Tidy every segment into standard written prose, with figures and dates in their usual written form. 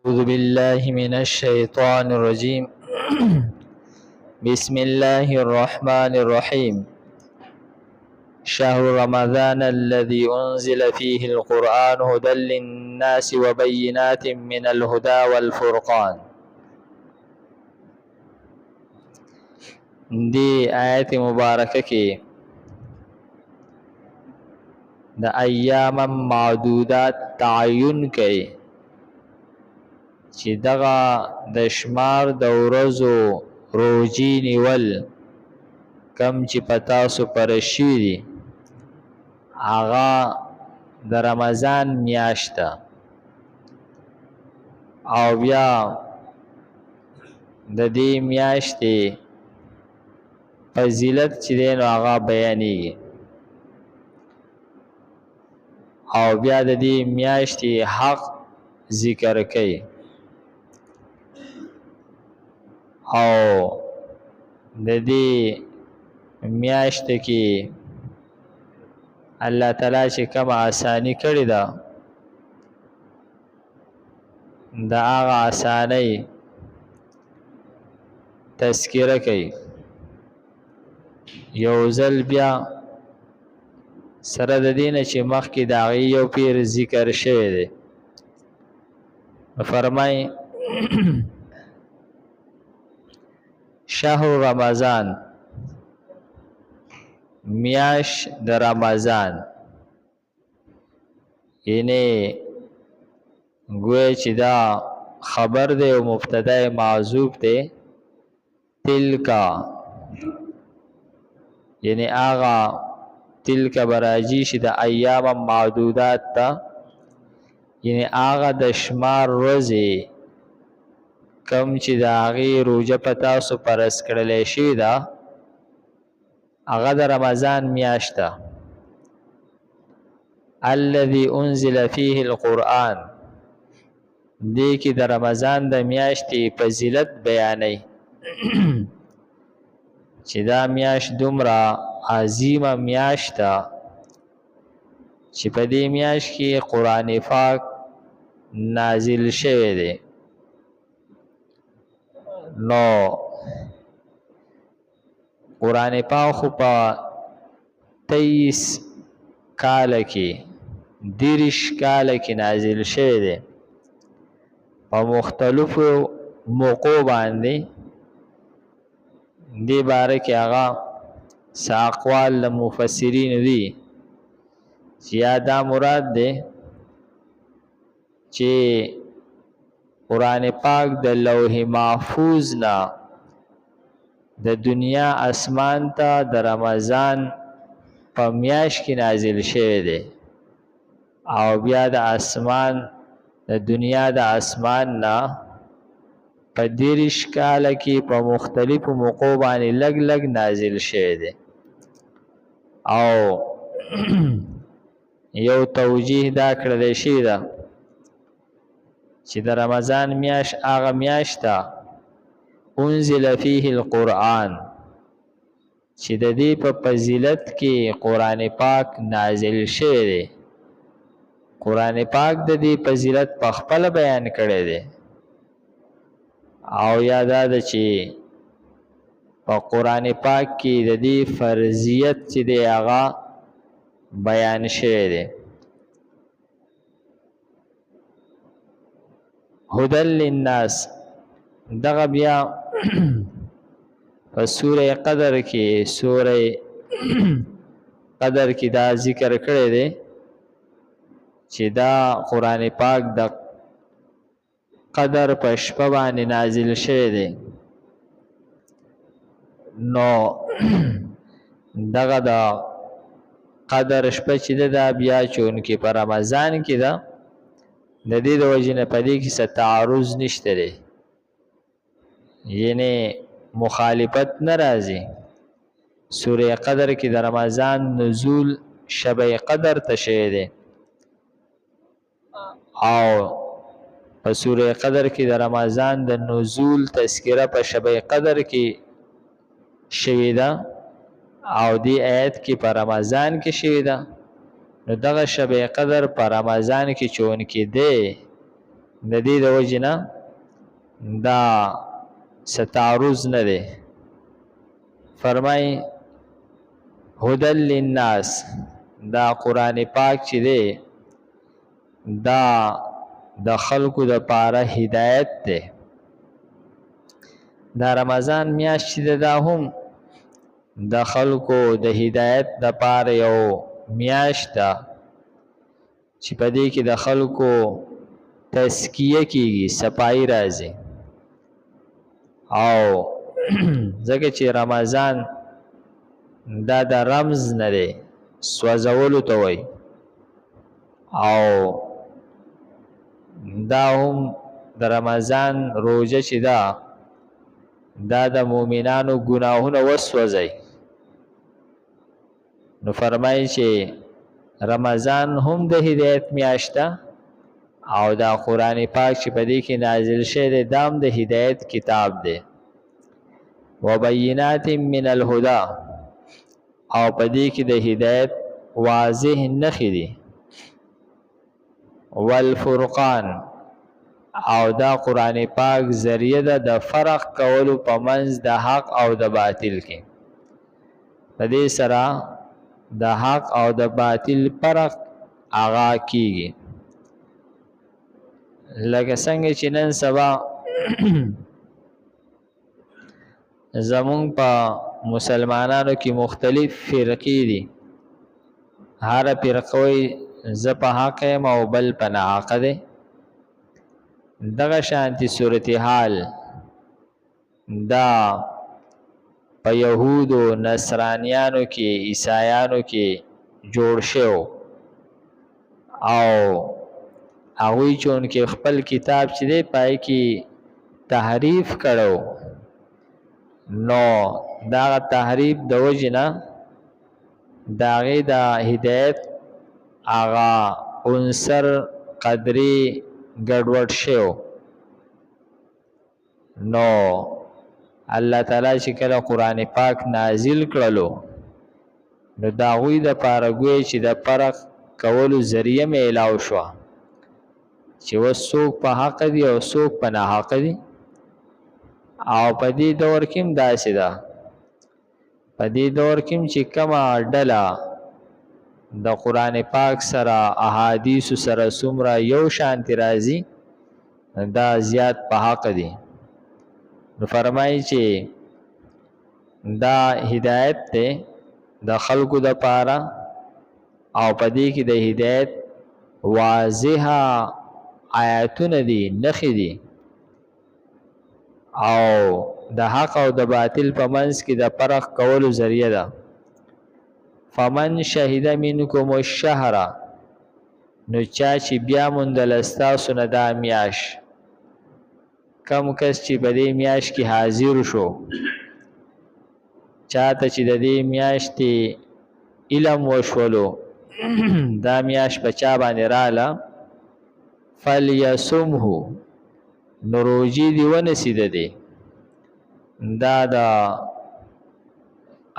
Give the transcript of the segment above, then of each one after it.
أعوذ بالله من الشيطان الرجيم. بسم الله الرحمن الرحيم. شهر رمضان الذي أنزل فيه القرآن هدى للناس وبينات من الهدى والفرقان. دي آیت مبارکه کې د ایام معدودات تعین کوي چې دغه د شمار د ورځو روجي نیول کم چې په تاسو پر شوي دي، هغه د رمضان میاشت ده. او بیا د دې میاشتې فضیلت چې دی نو هغه بیانېږي، او بیا د دې میاشتې حق ذکر کوي. او د دې میاشتې کې الله تعالی چې کومه اساني کړې ده، د هغه اسانۍ تذکره کوي. یو ځل بیا سره د دې نه چې مخکې د هغې یو پیر ذکر شوی دی، فرمایي شهر رمضان، میاش د رمضان، یعنی ګویا چې دا خبر دی او مبتدا معذوب دی. تلکا یعنی هغه تلک براجی چې د ایام معدودات ته، یعنی هغه د شمار ورځې کم چې د هغې روژه په تاسو فرض کړلی شوې ده، هغه د رمضان میاشت ده. الذي انزل فيه القرآن، دې کې د رمضان د میاشتې فضیلت بیانوي چې دا میاشت دومره عظیمه میاشت ده چې په دې میاشت کې قرآن پاک نازل شوی دی. نو قرآن پاک خو په 23 کاله کې، 30 کاله کې نازل شوی دی، په مختلفو موقعو باندې. دې باره کې هغه څه اقوال د مفسرینو دي چې یا دا مراد دی چې قرآن پاک د لوح محفوظ نه د دنیا اسمان ته د رمضان په میاشت کې نازل شوی دی، او بیا د اسمان د دنیا د اسمان نه په 30 کاله کې په مختلفو موقعو باندې لږ لږ نازل شوی دی. او یو توجیه دا کړلی شوی ده چې د رمضان میاشت هغه میاشت ده انزل فیه القرآن، چې د دې په فضیلت کې قرآن پاک نازل شوی دی. قرآن پاک د دې فضیلت په خپله بیان کړی دی. او یا دا ده چې په قرآن پاک کې د دې فرضیت چې دی هغه بیان شوی دی. هدى للناس، دغه بیا په سوره قدر کې، سوره قدر کې دا ذکر کړی دی چې دا قرآن پاک د قدر په شپه باندې نازل شوی دی. نو دغه د قدر شپه چې ده، دا بیا چونکې په رمضان کې ده، د دې د وجې نه په دې کې څه تعارض نشته دی، یعنی مخالفت نه راځي. سوره قدر کې د رمضان نزول شبه قدر ته شوی دی، او په سوره قدر کې د رمضان د نزول تذکره په شبه قدر کې شوې ده، او دې آیت کې په رمضان کې شوې ده. نو دغه شب قدر په رمضان کې چونکې دی، د دې د وجې نه دا څه تعرض نه دی. فرمای هدل للناس، دا قرآن پاک چې دی دا د خلکو د پاره هدایت دی. دا رمضان میاشت چې ده دا هم د خلکو د هدایت د پاره یو میاشت ده چې په دې کې د خلکو تزکیه کیږي، صفائی راځي. او ځکه چې رمضان دا د رمز نه دی، سوځولو ته وایي، او دا هم د رمضان روژه چې ده دا د مؤمنانو ګناهونه وسوځي. نو فرمایي چې رمضان هم د هدایت میاشت ده، او دا قرآن پاک چې په دې کې نازل شوی دی دا هم د هدایت کتاب دی. وبینات من الهدى، او په دې کې د هدایت واضح نښې دي. والفرقان، او دا قرآن پاک ذریعه ده د فرق کولو په منځ د حق او د باطل کې. په دې سره د حق او د باطل فرق هغه کیږي. لکه څنګه چې نن سبا زمونږ په مسلمانانو کې مختلف فرقې دي، هره فرقه وایي زه په حق یم او بل په ناحقه دی. دغه شانتي صورتحال دا په یهودو نصرانیانو کې عیسایانو کې جوړ شو، او هغوی چونکې خپل کتاب چې دی پای کې تحریف کړو، نو دغه تحریف د وجې نه د هغې د هدایت هغه عنصر قدرې ګډوډ شو. نو الله تعالی چې کله قرآن پاک نازل کړلو نو د هغوی دپاره ګویا چې د فرق کولو ذریعه میلاو شوه چې اوس څوک په حق دي او څوک په ناحق دي. او په دې دور کې هم داسې ده، په دې دور کې هم چې کومه ډله د قرآن پاک سره احادیث سره څومره یو شانتې راځي دا زیات په حق دي. نو فرمایي چې دا هدایت دی د خلکو د پاره، او په دې کې د هدایت واضحه آیاتونه دي، نښې دي، او د حق او د باطل په منځ کې د فرق کولو ذریعه ده. فمن شهد منکم الشهر، نو چا چې بیا موندله ستاسو نه دا میاشت، کم کس چې په دې میاشت کې حاضر شو، چاته چې د دې میاشتې علم وشولو، دا میاشت په چا باندې راله، فلیصمه، نو روژې دې ونیسي د دې. دا د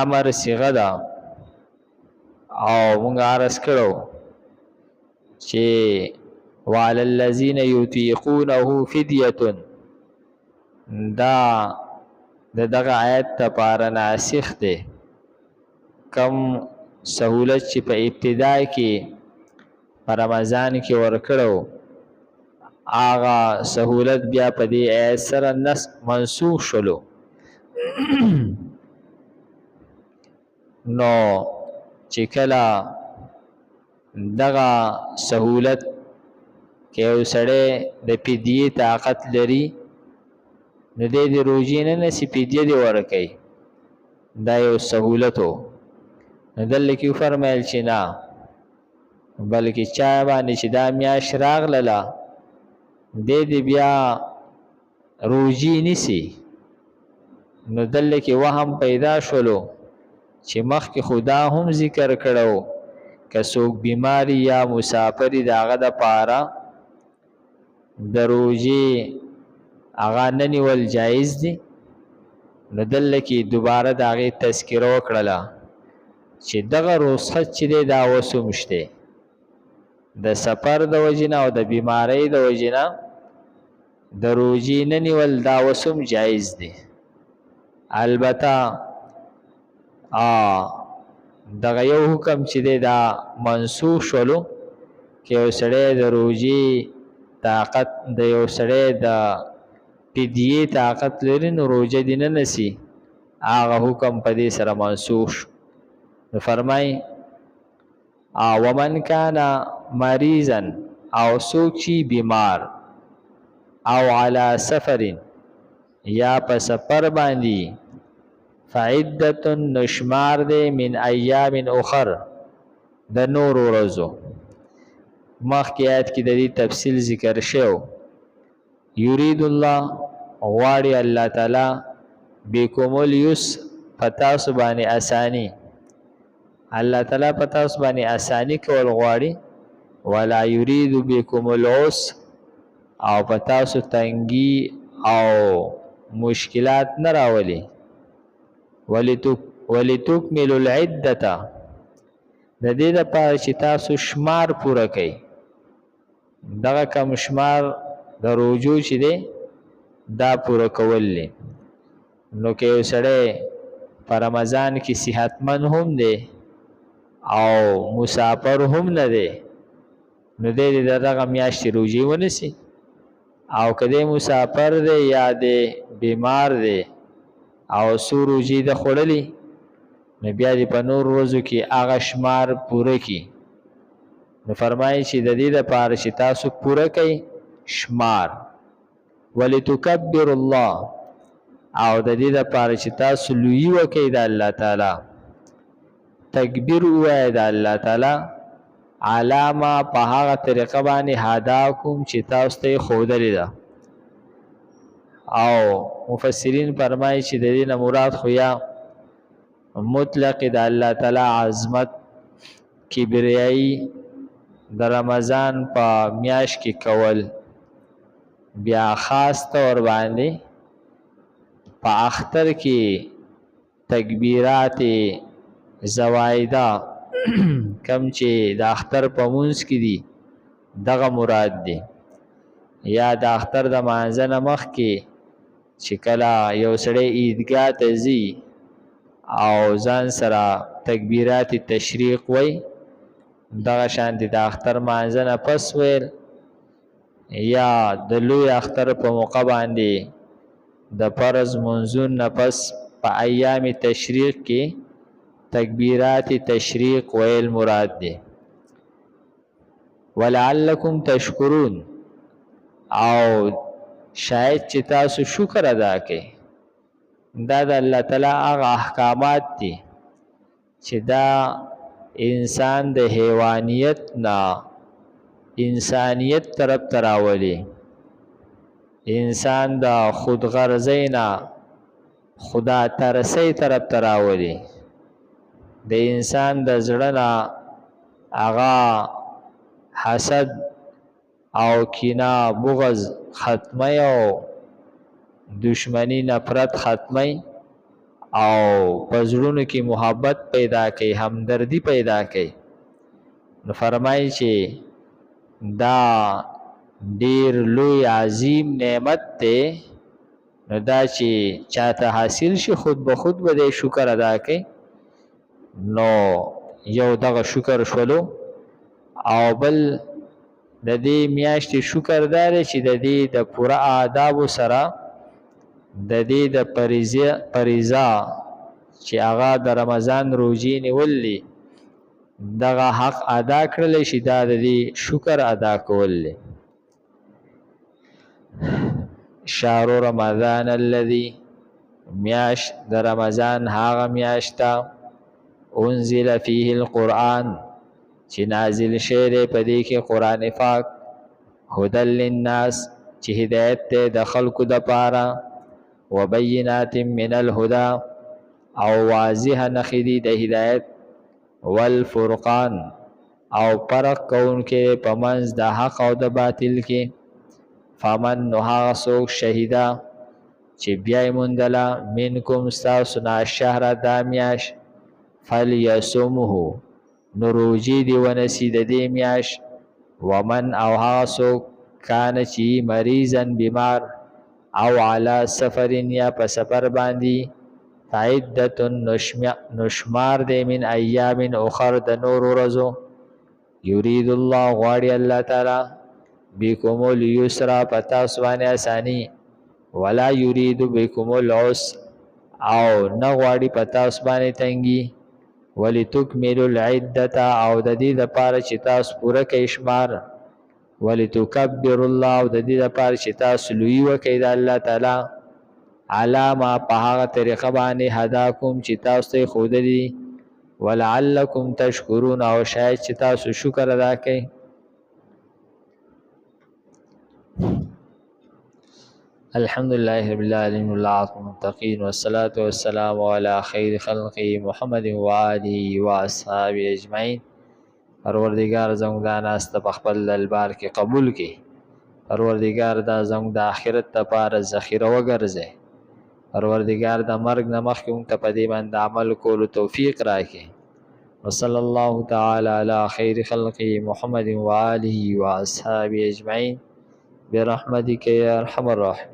امر صیغه ده، او موږ عرض کړو چې وعلى الذين يطيقونه فدية، دا د دغه آیت لپاره ناسخ دی. کم سهولت چې په ابتدا کې په رمضان کې ورکړو هغه سهولت بیا په دې آیت سره منسوخ شولو. نو چې کله دغه سهولت کې یو سړی د فدیې طاقت لري نو دی د روژې نه نیسي، فدیه دې ورکوي، دا یو سهولت و. نو دلته کې وفرمیل چې نه، بلکې چا باندې چې دا میاشت راغلله دی دې بیا روژې نیسي. نو دلته کې وهم پیدا شولو چې مخکې خو دا هم ذکر کړو که څوک بیماری یا مسافري د هغه دپاره د روژې هغه نه نیول جایز دي. نو دلته کې دوباره د هغې تذکره وکړله چې دغه رخصت چې دی دا اوس هم شته، د سفر د وجې نه او د بیمارۍ د وجې نه د روژې نه نیول دا اوس هم جایز دی. البته دغه یو حکم چې دی دا منسوخ شولو، که یو سړی د روژې طاقت، د یو سړی د فدیې طاقت لري نو روژه دې نه نسی، هغه حکم په دې سره منسوخ شو. نو فرمایي ومن کان مریضا، او څوک چې بیمار او علی سفر یا په سفر باندې، فعدة نشمار دی من ایام اخر، د نور ورځو. مخکې آیت کې د دې تفصیل ذکر شو. یرید الله، غواړي الله تعالی بكم اليسر، په تاسو باندې اساني، الله تعالی په تاسو باندې اساني کول غواړي. ولا یرید بكم العسر، او په تاسو تنګي او مشکلات نه راولي. ولتکملوا العدة، د دې لپاره چې تاسو شمار پوره کړئ. دغه کم شمار د روژو چې دی دا پوره کول دی. نو که یو سړی په رمضان کې صحتمند هم دی او مسافر هم نه دی، نو دی دې د دغه میاشتې روژې ونیسي. او که دی مسافر دی یا دی بیمار دی او څو روژې ده خوړلي، نو بیا دې په نور ورځو کې هغه شمار پوره کړي. نو فرمایي چې د دې لپاره چې تاسو پوره کړئ شمار. ولتکبر الله، او د دې لپاره چې تاسو لویي وکړئ د الله تعالی، تکبیر ووایئ د الله تعالی علامه په هغه طریقه باندې هداکم چې تاسو ته یې ښودلې ده. او مفسرین فرمایي چې د دې نه مراد خو یا مطلق د الله تعالی عظمت کبریایي د رمضان په میاشت کې کول، بیا خاص طور باندې په اختر کې تکبیرات زوایده کم چې د اختر په مونځ کې دي دغه مراد دی، یا د اختر د مانځه نه مخکې چې کله یو سړی عیدګاه ته ځي او ځان سره تکبیرات تشریق وای، دغه شانتې د اختر مانځه نه پس ویل، یا د لوی اختر په موقع باندې د فرض منځون نه پس په ایام تشریق کې تکبیرات تشریق ویل مراد دی. ولعلکم تشکرون، او شاید چې تاسو شکر ادا کړئ. دا د الله تعالی هغه احکامات دي چې دا انسان د حیوانیت نه انسانیت طرف ته راولي، انسان د خودغرضۍ نه خدا ترسۍ طرف ته راولي، د انسان د زړه نه هغه حسد او کینه بغض ختمي او دشمنی نفرت ختمي او په زړونو کې محبت پیدا کوي، همدردي پیدا کوي. نو فرمایي چې دا ډیر لوی عظیم نعمت دی، نو دا چې چاته حاصل شي خود به خود به دی شکر ادا کوي. نو یو دغه شکر شولو، او بل د دې میاشتې شکر دا دی چې د دې د پوره آدابو سره د دې د فریضه چې هغه د رمضان روژې نیول دي دغه حق ادا کړلی شي، دا د دې شکر ادا کول دي. شهر رمضان الذي، میاشت د رمضان هغه میاشت ده انزل فيه القرآن چې نازل شوی دی په دې کې قرآن پاک، هدى للناس چې هدایت دی د خلکو دپاره، وبینات من الهدى او واضح نښې دي د هدایت، والفرقان او فرق کوونکی په منځ د حق او د باطل کې. فمن، نو هغه څوک شهیده چې بیا یې موندله، منکم ستاسو نه، الشهر دا میاشت، فلیصمه نو روژې دې ونیسي د دې میاشت. ومن، او هغه څوک کان چې مریضا بیمار او علی سفر یا په سفر باندې، فعدة نشمار دی من ایام اخر د نور ورځو. یرید الله غواړي الله تعالی بكم اليسر په تاسو باندې اساني، ولا یرید بكم العسر او نه غواړي په تاسو باندې تنګي. ولتکملوا العدة او د دې لپاره چې تاسو پوره کړئ شمار. ولتکبروا الله او د دې لپاره چې تاسو لوی وکړئ د الله تعالی علی ما په هغه طریقه باندې هداکم چې تاسو ته یې ښودلي، ولعلکم تشکرون او شاید چې تاسو شکر ادا کړئ. الحمد لله رب العالمين والعاقبة للمتقين والصلاة والسلام على خير خلقه محمد وآله وأصحابه أجمعين. پروردګار زموږ دا ناسته په خپل دلبار کې قبول کړي. پروردګار دا زموږ د آخرت لپاره ذخیره وګرځي. پروردګار د مرګ نه مخکې موږ ته په دې باندې عمل کولو توفیق راکړي. وصلى الله تعالى على خير خلقه محمد وآله وأصحابه أجمعين برحمتك يا أرحم الراحمين.